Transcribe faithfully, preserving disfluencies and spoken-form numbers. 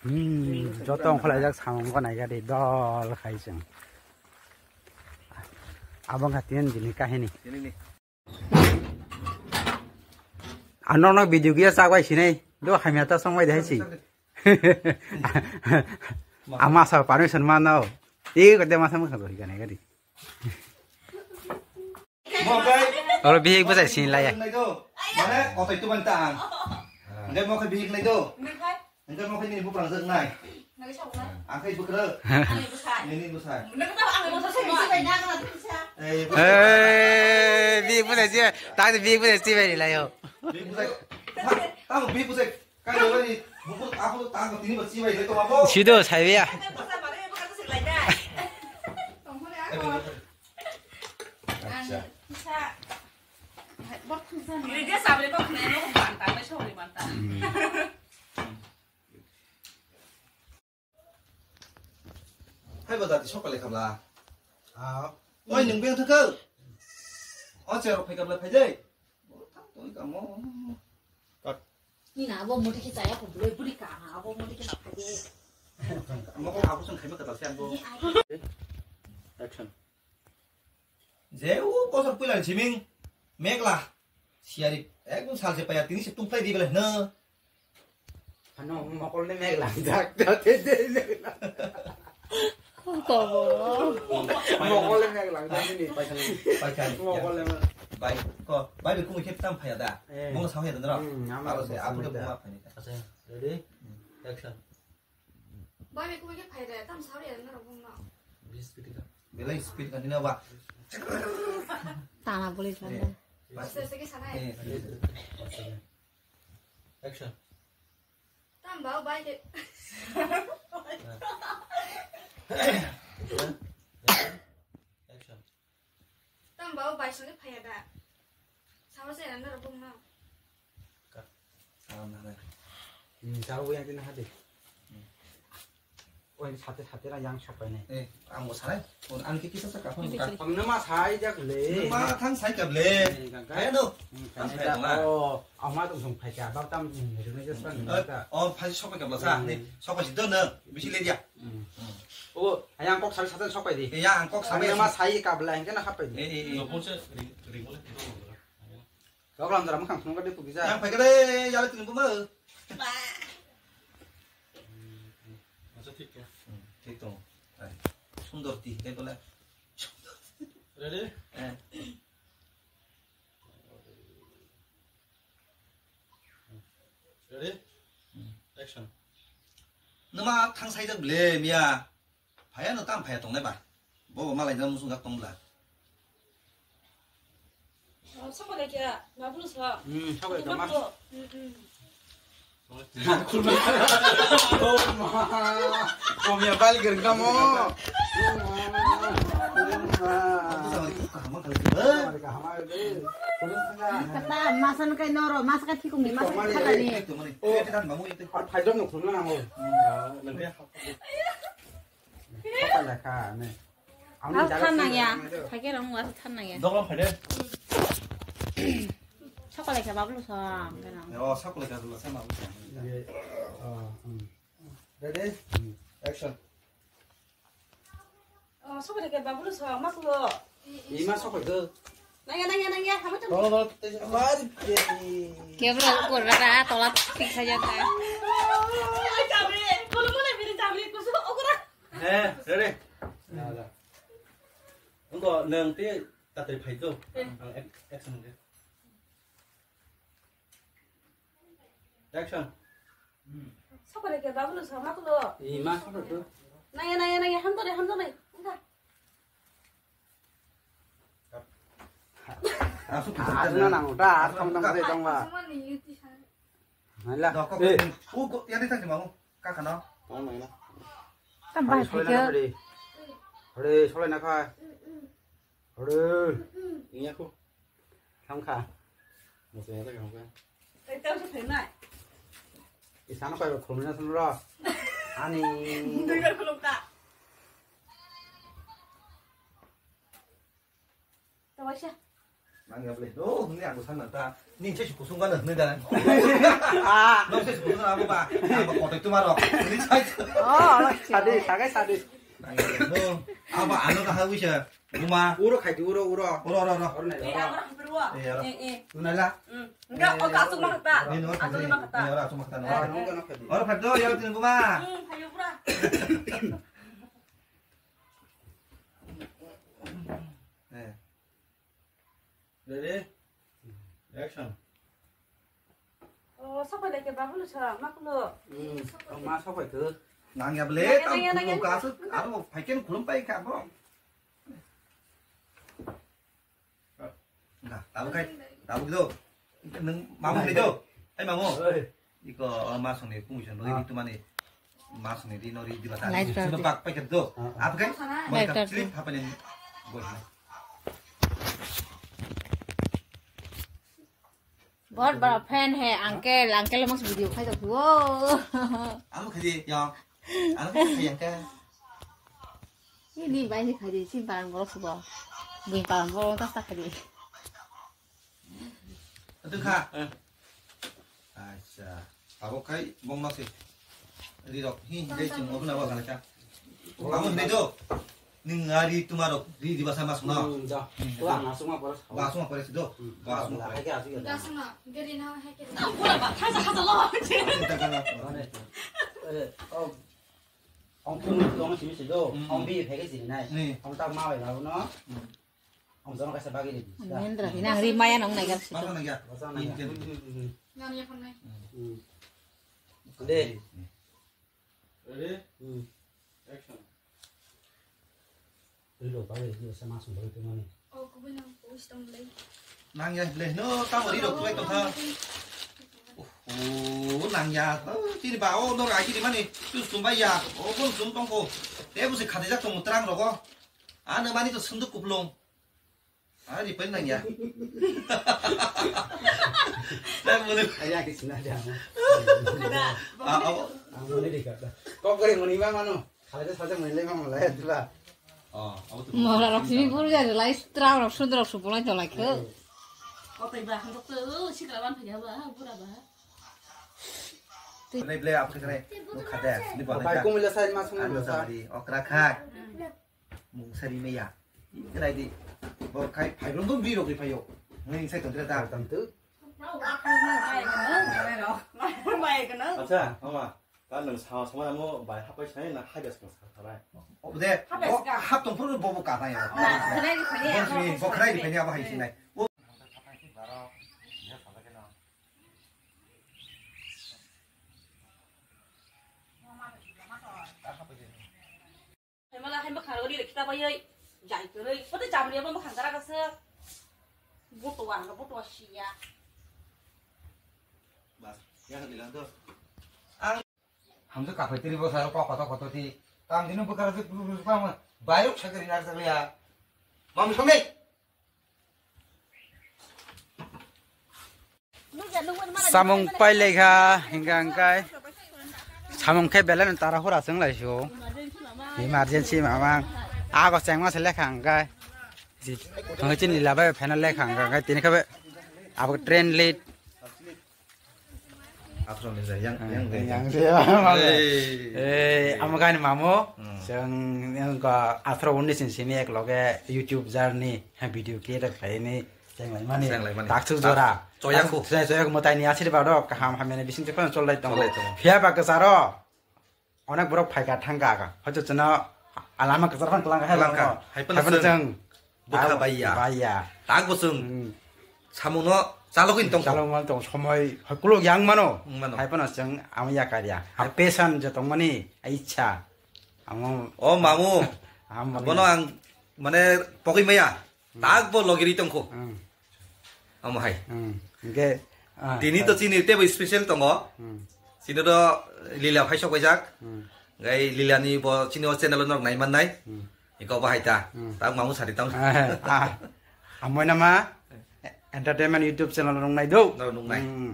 Hmm, joto ongkhorlaijak samung bo naikha di dol khai chwng. Abo wngkha tini bini kahini. Ano no video giya chak bai sinai. Do hamya ta song bai dai si. Ama sa permission ma no. Ti ko de ma sa ma kha ri ganai gari. Oro bihik bwsai sinlaiya. Mane otoi tu ban ta ang. Ngai mo khe bihik nai do. Ngai mo khe nini buprang jek nai. Ang khai bukra. Nini bwsai. Eh, bihik bwsai si. Ta bihik bwsai si bai laio. Bihik bwsai. Tamo bihik bwsai. Kai lo ni buku aku tak tini bwsai bai lai to mabo. Sido saibiya. Acha. Hai bo dati sokpale khabla. Ah. Oi nung beng thakal. O cherok phai khabla phai dei. Tang tong kamo. Ni na abo muti ki chaya ko bule buri ka ha abo muti ki na phai dei. Mo ko abo sung khai ma kata sian bo. Action. Je u bosor puila siming megla siari ekdom salse paya tini se tungplai di bele hno. Ano mokol ni megla jak jate de megla. Kobo. Mokol ni megla jak ni. Paikha ni. Mokol ni. Bai ko bai be kumi khe tam phaya da. Mo sa phaya da ro. Abo se apu de mo phaya ni. Acha ready. Action. Bai be kumi khe phaya da tam sa ya na ro bung no. Bis piti ka. Belai speed kan ini apa? Tana boleh kan. Action. Tam bau bai ke. Action. Tam bau bai sini phaya da. Sama saya nanda ro bung no. Kat. Salam nana. Hmm, salam yang tina hadi. Oi sate sate ra yang sok pai nai. Eh, ang bo sanai. Ang ke kisa sa ka phone ka. Ang nama sai jak le. Ma thang sai ka le. Kaya do. Ang sai ka. Oh, ama tung sung phai ka. Bab tam ni ni ni sa. Oh, phai sok ka bla sa. Ni sok ka si do na. Bisi le dia. Oh, ayang kok sai sate sok pai di. Ya, ang kok sai. Nama sai ka bla yang kena khapai di. Eh, eh, eh. Roklam jora mwkhang phunukgwi pukijak. Yang phaikhe de, yalo tini buma. Acha, thik tong. Hmm, thik tong. Ai, sundor ti, tei bole. Ready? Eh. Ready? Hmm. Action. Numa thang saijak ble, miya. Phaya no tam phaya tongnai ba. Bo bo malai jang musung jak tong bla. Oh, sokole kya, ma bulu so. Hmm, sokole kya, ma. Hmm, hmm. Oh, ma. Oh, miya bal gereng kamo. Kata masan kai noro, masa kai thikung ni, masa kai thikung ni. Oh, phai jom no khulna nango. Sokole kha, ne. Ang than nang ya. Phaikhe rong wa than nang ya. Doglam phaide. Sokole kha bablu sa. Oh, sokole kha bablu sa. Ready? Action. Oh, sokole kha bablu sa, ma kulo. Ima sokole kha. Nangya, nangya, nangya, hama tong. Oh, mari peti. Kebra ukor ra tola thik saja ta. Ai, jabri, kolo mole biri jabri, kusu okra. Eh, ready. Nada. Engko nang ti tatri phai tu. Ang action de. Action. Sokore ke babulu sama kulo. Ima sokore tu. Naya, naya, naya, hanto de, hanto de. Engka. Aswk na nang ta, aswk tong tong tong ba. Nala. Eh, u go ya de tang mau. Ka kana? Tong nang na. Tam bai solai na kha. Hore, solai na kha. Hore. Iya ku. Thang kha. Mo se ya ta ka. Isano kai khulumna sunro. Ani. Dui bar khulum ta. Tawaisa. Ang ya bole, oh, hwnwi ang bwsa nang ta. Ning se kusung gana hwnwi da. Ah. Nong se kusung gana abo ba. Ang ba kotek tuma rok. Hwnwi sai. Oh, sadi, sagai sadi. Ang ya, no. Abo ano ka ha wisa. Buma. Uro khai di, uro, uro. Uro, uro, uro. Uro nai, eh, uro. Uro khai di, uro. Eh, uro. Eh, eh. Nunala. Hmm. Enggak, oh, kasuk mah kata. Ni no, kasuk mah kata. Ni ora kasuk mah kata. Ah, no, no, no, khai di. Oro khai do, ya tin buma. Hmm, hayo pura. Eh. Ready? Action. Oh, sopai lai ke babu lu sa, mak lu. Hmm, ma sopai ke. Nang ya bele, nang ya, tam nang ya, nang ya. Kasuk, aro phaiken khulum pai ka bo. Nah, tabuk kai, tabuk do. Nang mamu ni do. Ai mamu. Oi. Iko, oh, masong ni kumu jan, ah, ri tu mani. Masong ni ri no ri di bata. Light sini tar di. Pak paket do. Ah, ah. Apa kai? Light tar di. Slip apa ni? Bos. बहुत बड़ा फैन है uncle, uncle मस्त वीडियो खाई तो वो। Anu khai di, ya. Anu khai di, ya, ka. Ini bai ni khai di, sin parang borok subo. Bui parang borok tas tak khai di. Atu kha. Eh. Acha. Abo khai bong ma se. Ri rok hi hi dai chung obu na ba kha. Abo ni do. Ning ari tuma rok ri di basa mas no. Hmm, ja. Hmm, to ang asung ma boros. Ba asung ma boros do. Hmm. Ba asung ma boros. Hai ke asung ya. Asung na, gari na hai ke. Pura ba, thaisa khato lo. Asung ta kana. Mane, eh, oh, ong pun dong sini sido. Hmm. Ong bi phege sini nai. Ni. Ong tak ma bai la no. Hmm. Ang jono kaisa bagwi ridi. Mendra, ini ang ri maya nong nai gar situ. Masa nang ya? Masa nang ya? Ini kan. Yang ya pernah. Hmm. De. Ready? Hmm. Action. Rilo bagwi ridi, sama sung bagwi tengmani. Oh, kubui nang post tong lai. Nang ya, le, no, tamo rilo, kuai tong kha. Oh, nang ya, oh, chini ba, oh, no, rai chini mani, tu sum bai ya, oh, bon sum tong ko. Te bu se khade jak tong, terang rogo. Ano mani to sunduk kuplung. Ah, di pen nang ya. Nang mulu. Aya ke sina jang. Ah, oh. Ang mani di kata. Kok kore mani ba mano. Khala de saja mani le ma mala ya tula. Oh, abo tu. Mora rok simi buru ja lai strong rok sudra rok supulai to lai ko. O tai ba han to sikla ban phaya ba bura ba. Nai ble apa kare. Khade. Di ba. Bai kumila sai mas mani. Ano sa di okra kha. Mung sari meya. Kenai di. Bo khai phai rong dum bi rok ri phayo. Ngai sai tong tra ta. Tam tu. Acha, mama. Ta nang sa sama mo bai hapai sai na hai gas sa tharai. Obo de. Hapai sa. Hap tong phuru bo bo ka nai. Na, khrai ri phani. Bo khrai ri phani abo hai sinai. Hai mala hai makhang rok ri kita bai oi. Jai kwrwi. Pote chamni abo makhang gara kasa. Buto ang buto siya. Bas, ya kan bilang tuh. Ang hamsa kapai tiri bo sa pa koto koto ti. Tam dinu bukara tu bulu bulu pa ma. Bayuk sakari nar sakya. Mam samne. Samung pailekha, hingka hingkai. Samung khe belai no tara hura chwng lai sio. Emergency mamang. Ago chengma se lekha hingkai. Thangwi chini lila bai phena lekha hingkai. Tini khe abo train late. Afro ni yang yang yang. Eh, amo gani mamo. Hmm. Chwng afro unis ni sini ek loge YouTube journey video create khlaini. Chenglaimani. Chenglaimani. Taksuk jora. Choyakhu. Choyak mwtaini ashirbad o kaham hamyani bising twi phano cholai tongo. Cholai tongo. Phiya ba kwcharo onek borok phaika thangka aga. Hoito chwno alama kwcharo phano kwlangkha hai kwlangkha. Hai phano chwng bwkha baiya. Baiya. Tak bo chwng. Hmm. Samuno chalogwi tong. Chalogwi tong somoi hoikulok yang mano. Mano. Hai phano chwng amo yakarya. Hai pesan je tongmani ichha. Amo. O mamu. Amo. Bono ang mane pogwi maya. Tak bo logiri tongkho. Hmm. Amo hai. Hmm. Hingke, ah, tini to chini tebo special tongo. Hmm. Chini do Lila phai sok baijak. Hmm. Gai Lila ni bo chini o channel o nok nai mannai. Hmm. Iko bahai ta. Hmm. Tak mamu sari tong. Ah, ah. Amoi nama entertainment YouTube channel nong nai do. Nong nai. Hmm.